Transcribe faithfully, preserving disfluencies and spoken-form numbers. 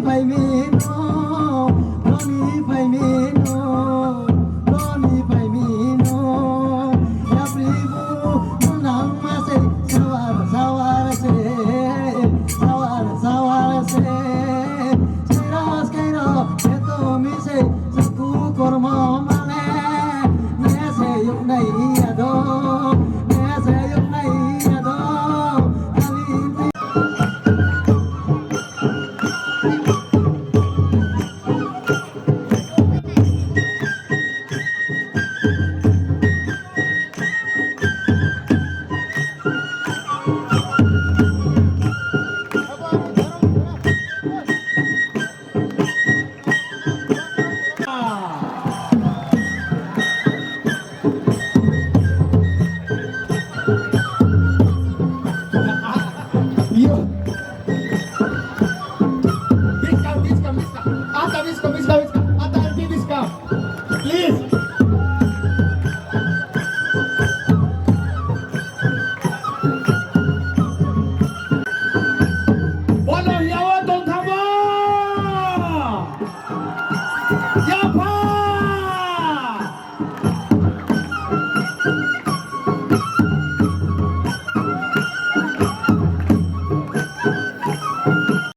Phaimino, Roni phaimino, Roni phaimino. Yapri bu nang masai sawar sawar se, sawar sawar se. Sairas kairo eto misai saku kormo mane. Nese yuk nai yado, nese yuk nai yado. Alin Yo. Biskang, biskang, biskang. Ata biskang, biskang.